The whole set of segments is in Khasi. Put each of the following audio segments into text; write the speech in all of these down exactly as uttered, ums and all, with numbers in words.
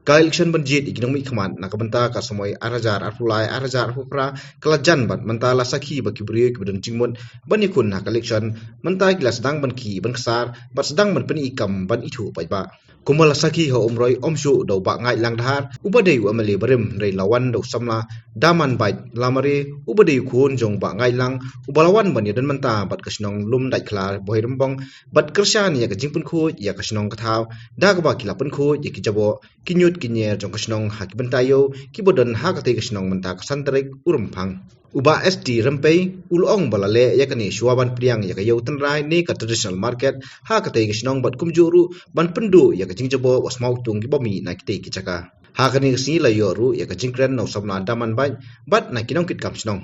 Ka election ban jied ïa ki nongmihkhmat na ka bynta ka samoi ar hajar arphew lai ar hajar arphew phra ka la jan bad mynta la sakhi ba ki briew kiba don jingmut ban ïakhun ha ka election mynta ki la sdang ban khih ban ksar bad sdang ban pyni kam ban ithuh paidbah. Kumba la sakhi ha Umroi Umshuh da u Bah Ngaitlang Dhar uba dei u M L A barim, hynrei la wan da u samla Damanbait Lamare uba dei u khun jong u Bah Ngaitlang uba la wan ban ïadon mynta bad ka shnong Lumdaitkhla Bhoirymbong bad kyrshan ïa ka jingpynkhuid ïa ka shnong ka thaw da kaba ki la pynkhuid ïa ki jaboh, ki ñiut ki ñier jong ka shnong ha ki bynta ïew kiba don ha katei ka shnong mynta ka san tarik u Rymphang. U Bah S T Rympei u la ong ba la leh ïa kane shuwa ban pdiang ïa ka ïew tynrai ne ka traditional market ha katei ka shnong bad kumjuh ruh ban pynduh ïa ka jingjaboh wa smaw tung kiba mih na kitei ki jaka. Ha kane ka sngi la ïoh ruh ïa ka jingkren na u samla Damanbait bad na ki nongkitkam shnong.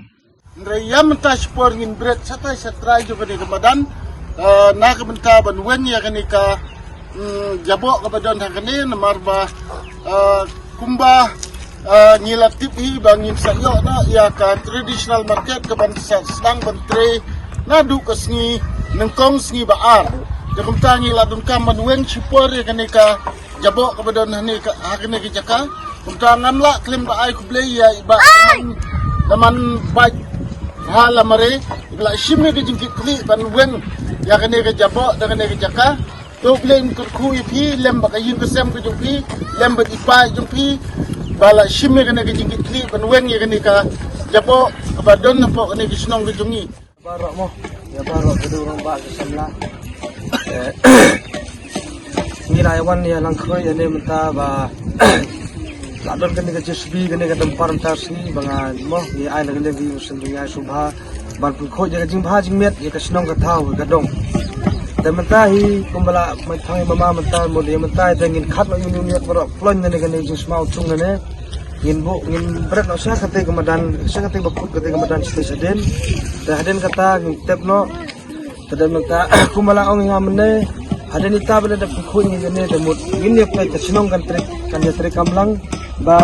Hynrei ïa mynta shipor ngin bret shatai shatrai jong kane ka madan, eh, na ka bynta ban weng ïa kane ka, mm, jaboh kaba don ha kane namar ba, eh, kumba, eh, ngi la tip hi ba ngin sa ïoh noh ïa ka traditional market kaban sa sdang ban trei naduh ka sngi nyngkong sngi ba ar. Te kumta ngi la donkam ban weng shipor ïa kane ka jaboh kaba don hane ka, ha kane ka jaka. Kumta ngam lah khlem ba ai khublei ïa i Bah Damanbait Lamare iba la shim ïa ka jingkitkhlieh ban weng ïa kane ka jaboh da kane ka jaka. To Blei un kyrkhu ïa phi lem bad ka ïing ka sem ka jong phi, lem bad i pa jong phi ba la shim ïa kane ka jingkitkhlieh ban weng ïa kane ka jaboh kaba don hapoh kane ka shnong ka jong ngi. Baroh mo, ïa baroh ka dei rangbah ka samla. Eh, ngi la ïa wan ïa lang khroi ïa ne mynta ba la don kane ka J C B kane ka dumper mynta sngi ba nga mo ngi ai la kane ka ïing sending ai subha ban pynkhuid ïa ka jingbha jingmiat ïa ka shnong ka thaw ka dong. Te mynta hi kumba la mai thang ïa mama mynta mo ïa mynta te ngin khat noh ïa ne baroh ploin kane kane jingsmaw chung kane. Ngin buh, ngin bret noh sha katei ka madan, sha katei ba kut katei ka madan sha hadien. Te hadien kata ngin tep noh. Te hadien mynta kumba la ong ïa mynne, hadien ita ba la dep khuid ngin kane te mut ngin ïa peit ka shnong kan trei, kan ïa trei kam lang. Ba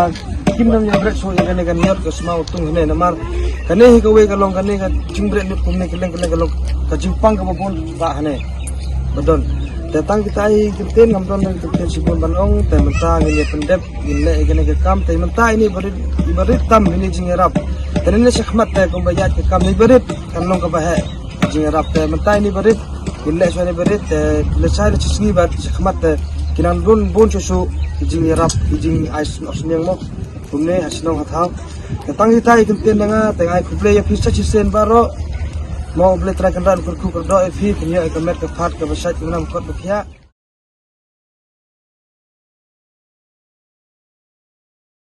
kim dang ïa bret shuh ïa kane kan ïoh ka smaw tung hane namar kane hi kawei ka long kane ka jingbret lut kumne kylleng kylleng ka long ka jingpang kaba bun ba hane. Ba don. Te tang kita hi kyntien ngam don kyntien shibun ban ong te mynta ngin ïa pyndep. Ngin leh ïa kane ka kam te mynta ine i barit, i barit tam ine jingïarap. Te ine shakhmat te kumba ïaid ka kam ine i barit kan long kaba heh jingïarap te mynta ine i barit. Ngin leh shuwa ine i barit te lashai la shisngi bad shakhmat te ki nang bun bun shuh shuh ki jingïarap ki jingai snoh sniang mo. Kumne ha shnong ha thaw. Te tang ita i kyntien na nga te nga ai khublei ïa phi sa shisien baroh. Mo U Blei Trai Kynrad un kyrkhu kyrdoh ïa phi phin ïoh ïa ka met ka phad kaba shait kaba nam kot ba khiah.